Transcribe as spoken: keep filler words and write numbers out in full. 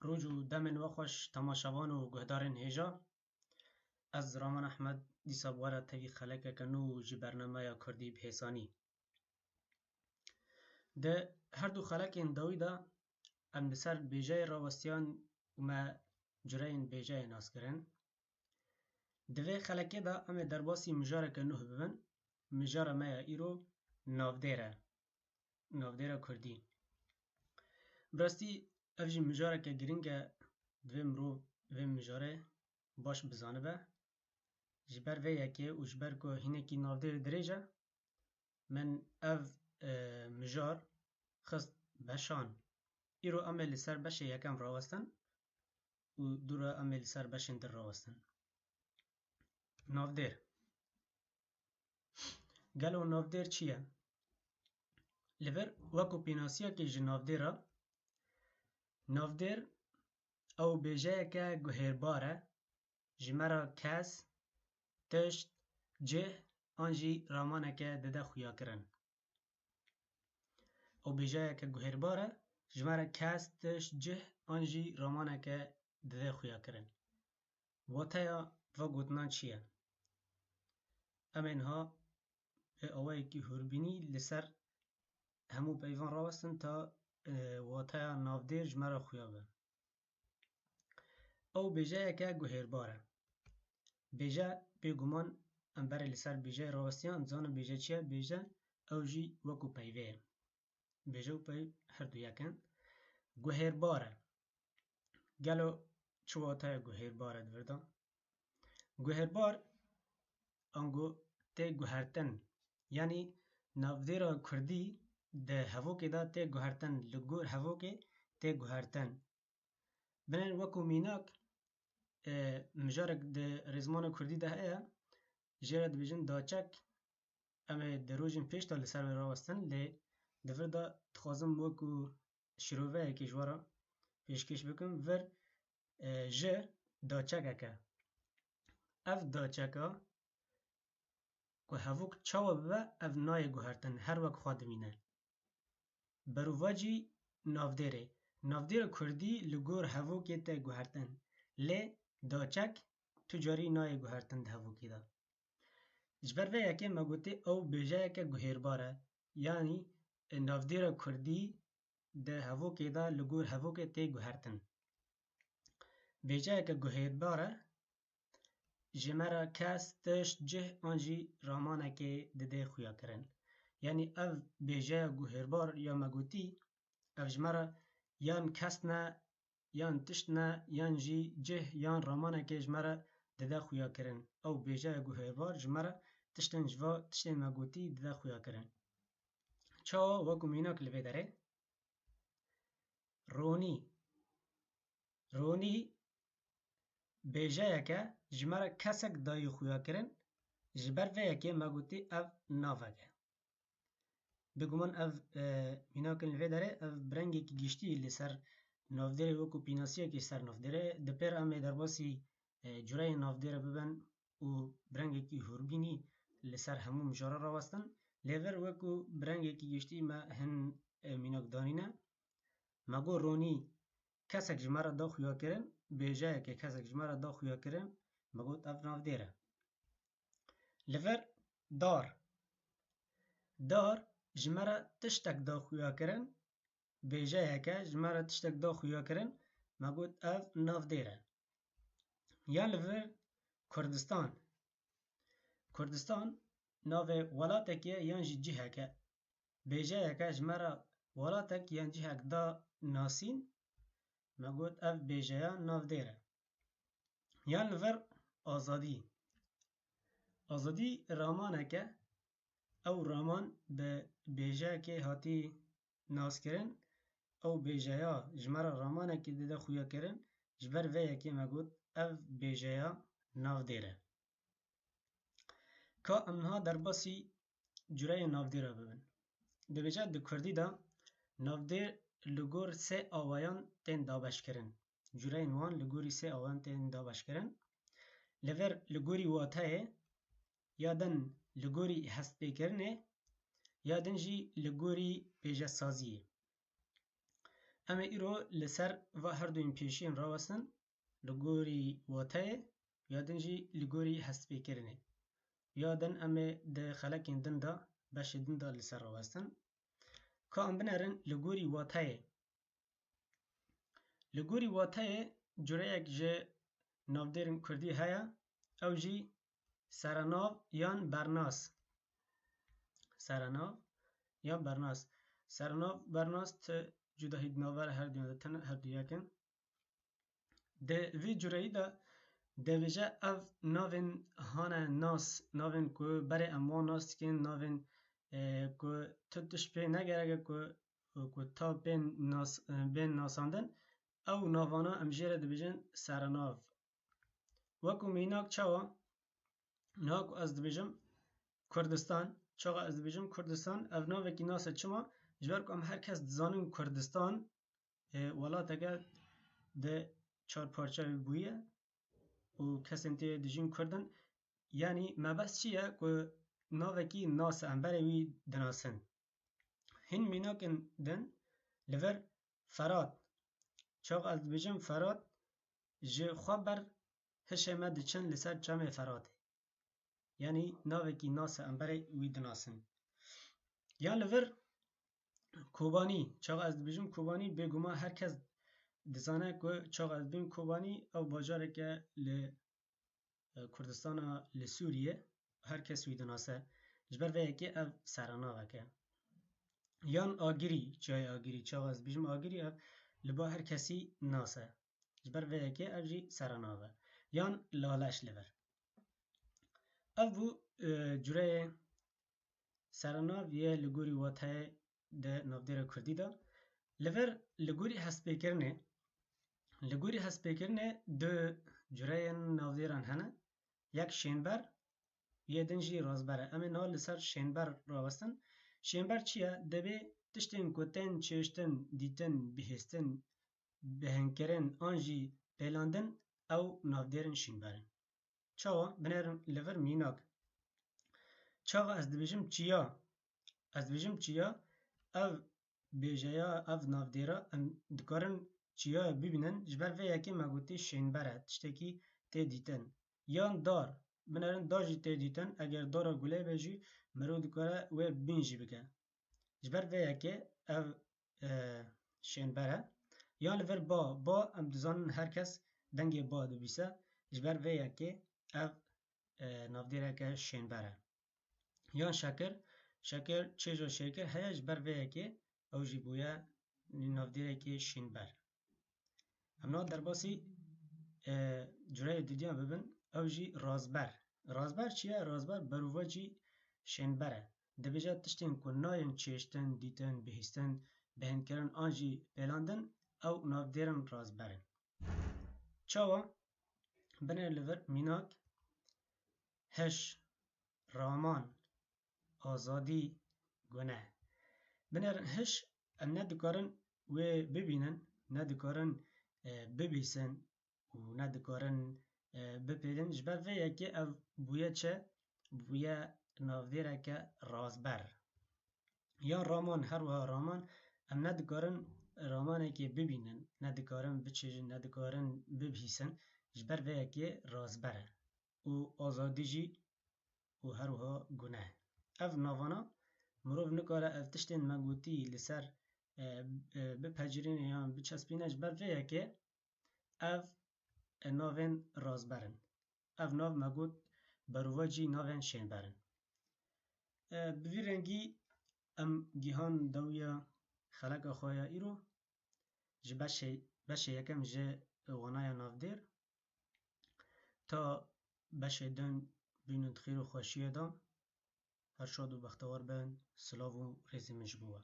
Roj û demên we xweş, temaşevan û guhdarên hêja. Ez Raman Ehmed, dîsa bi we re tevî xelekeke nû ji bernameya Kurdî bi hêsanî. Di her du xelekên dawî de em li ser bêjeyê rawestiyan û me cureyên bêjeyê nas kirin. Di vê xelekê de em ê derbasî mijareke nû bibin. Mijara me ya îro navdêr e. Navdêra Kurdî. Bi rastî ev jî mijareke giring e, divê mirov vê mijarê baş bizanibe. Ji ber vê yekê û ji ber ku hinekî navdêr dirêj e, min ev, e, mijar xist beşan. Îro em ê li ser beşê yekem rawestin û dû re em ê li ser beşên din rawestin. Navdêr. Gelo navdêr çi ye? Li vir wekû pênasiyekê ji navdêr re, navdêr ew bêjeyeke guhêrbar e, ji me re kes, tişt, cih an jî ramaneke dide xuyakirin. Ew bêjeyeke guhêrbar e, ji me re kes, tişt, cih an jî ramaneke dide xuyakirin. Wateya va gotinan çi ye? Em ê niha bi awayekî hûrbînî li ser hemû peyvan rawestin ta, e, wateya navdêr ji me re xuya be. Ew bêjeyeke guhêrbar e. Bêje, bêguman em berê li ser bêjeyê rawestiyan, em dizanin bêje çi ye? Bêje ew jî wekû peyvê ye. Bêje û peyv her du yek in. Guhêrbar e. Gelo çi wateya guhêrbar e di vir de? Guhêrbar ango tê guhertin. Yanî navdêra Kurdî di hevokê de tê guhertin, li gor hevokê tê guhertin. Binên wekû mînak, e, mijarek di rêzmana Kurdî de heye, jê re dibêjin daçek. Em ê di rojên pêş de li ser wê rawestin, lê di vir de dixwazim wekû şîroveyekê ji we re pêşkêş bikim. Vir, e, ji daçekek e. Ev daçeka ku hevok çawa bibe, ev nayê guhertin, her wek xwe dimîne. Berovajî navdêrê. Navdêra Kurdî li gor hevokê tê guhertin. Lê daçek tu carî nayê guhertin di hevokê de. Ji ber vê yekê me gotê ew bêjeyeke guhêrbar e. Yanî, e, navdêra Kurdî di hevokê de li gor hevokê tê guhertin. Bêjeyeke guhêrbar e, ji me re kes, tişt, cih an jî ramanekê dide xuyakirin. Yanî ev bêjeya guhêrbar ya me gotî, ev ji me re yan kes ne, yan tişt ne, yan jî cih yan ramanekê ji me re dide xuyakirin. Ew bêjeya guhêrbar ji me re tiştên ji va tiştên me gotî dide xuyakirin. Çawa? Wekû mînak li vê derê. Ronî. Ronî bêjeyeke ji me re kesek dayî xuyakirin, ji ber vê yekê me gotî ev navek e. Bêguman ev, e, mînakin li vê derê, ev bi rengekî giştî li ser navdêrê wekû pînasiyekî ser navdêrê. Di pêr em ê derbasî, e, cureyên navdêrê bibin û bi rengekî hûrbînî li ser hemû mijara rawestin. Lê vir wekû bi rengekî giştî me hin, e, mînak danîne. Me got ronî kesek ji me re da xuyakirin, bêjeyeke kesek ji me re da xuyakirin, me got ev navdêr e. Li vir dar. Dar ji me re tiştek da xuyakirin, bêjeyeke ji me re tiştek da xuyakirin, me got ev navdêr e. Yan li vir Kurdistan. Kurdistan navê welatekê ye yan jî cihek e. Bêjeyeke ji me re welatek yan cihek da nasîn, me got ev bêjeya navdêr e. Yan li vir azadî. Azadî ramaneke, ew raman bi bêjeyekê hatî naskirin, ew bêjeya ji me re ramanekê dide xuyakirin, ji ber vê yekê me got ev bêjeya navdêr e. Ka em niha derbasî cureyê navdêra bibin. Dibêje di kurdî de navdêr li gor sê awayan tên dabeşkirin. Cureyên wan li gorî sê awayan tên dabeşkirin. Li vir li gorî wateyê, ya din li gorî hestpêkirinê, ya din jî li gorî bêjesaziyê. Em ê îro li ser va herduyên pêşiyên rawestin, li gorî wateyê, ya din jî li gorî hestpêkirinê. Ya din em ê di xelekên din de, beşê din de li ser rawestin. Ka em binerin li gorî wateyê. Li gorî wateyê cureyek ji navdêrên kurdî heye, ew jî serenav yan bernas. Serenav yan bernas. Serenav, bernas ti cudahî di navbera herduyan de tune, herdu yek in. Di vî cureyî de dibêje ev navên hane nas, navên ku berê em wan nas dikin, navên, e, ku tu tişt pê negereke ku, ku ta bên nas, bên nasandin, ew navana em jê re dibêjin serenav. Wekû mînak çawa? Niha ku ez dibêjim Kurdistan, çaxa ez dibêjim Kurdistan, ev navekî nas e. Çima? Ji ber ku em her kes dizanin Kurdistan, e, welateke di çar parçeyê bûye û kesên tê dijîn Kurd in. Yanî mebest çi ye ku navekî nas e, em berê wî dinasin. Hin mînakên din li vir Ferat. Çax ez dibêjim Ferat, ji xwe ber hişê me diçin li ser çemê Feratê. Yanî navekî nas e, em berê wî dinasin. Ya li vir Kobanî, çax ez dibêjim Kobanî, bêguman her kes dizane ku çax ez dibêm Kobanî, ew bajareke li e, Kurdistana li Sûriyê, her kes wî dinase. Ji ber vê yekê ev serenavek e. Yan Agirî, çiyayê Agirî, çawa ez dibêjim Agirî, ev li ba her kesî nas e. Ji ber vê yekê ev jî serenav e. Yan Laleş li vir. Ev bû, e, cureyê serenav yê li gorî wateyê di navdêra kurdî de. Li vir li gorî hestpêkirinê, li gorî hestpêkirinê du cureyên navdêran hene. Yek şênber, yê din jî razber e. Em ê niha li ser şênber rawestin. Şênber çi ye? Dibê tiştên ku tên çêştin, dîtin, bihîstin, bihinkirin an jî pêlandin, ew navdêr in, şînber in. Çawa? Binêrin li vir mînak. Çawa ez dibêjim çiya? Ez dibêjim çiya, ev bêjeya, ev navdêra em dikarin çiyayê bibînin, ji ber vê yekê me gotî şênber e, tiştekî tê dîtin. Yan dar, binêrin dar jî tê dîtin, eger dara gulê be jî mirov dikare wê bîn jî bike. Ji ber vê yekê ev, e, şênber e. Yan li vir ba, ba em dizanin her kes dengê ba dibîse. Ji ber vê yekê ev, e, navdêreke şênber e. Yan şekir, şekir, çêja şekir heye, ji ber vê yekê ew jî bûye navdêrekê şênber. Em niha derbasî, e, cureyê didiyan bibin, ew jî razber. Razber çi ye? Razber berovajî şênber e. Dibêje tiştên ku nayên çêştin, dîtin, bihîstin, bihinkirin an jî pêlandin, ew navdêr in, razber in. Çawa? Binêr li vir mînak, hiş, raman, azadî, gune. Binêrin hiş, em ne dikarin wê bibînin, ne dikarin, e, bibîsin û ne dikarin, e, bipêlin. Ji ber vê yekê ev bûye çi? Bûye navdêreke razber. Ya raman, her wiha raman, em ne dikarin ramanekê bibînin, ne dikarin biçêjin, ne dikarin bibihîsin, ji ber vê yekê razber e. Û azadî jî û her wiha gune. Ev navana mirov nikare ev tiştên me gotî li ser, e, e, bipecirîne yan biçespîne, ji ber vê yekê ev, e, navên razber in. Ev nav me got berovajî navên şênber in. E, bi vî rengî em gihan dawiya xeleka xwe ya îro ji beşê, beşê yekem ji wanaya navdêr. Ta beşê din bînin di xêr û xweşiyê de. Her şad û bextewar bin. Silav û rêzê min ji bo we.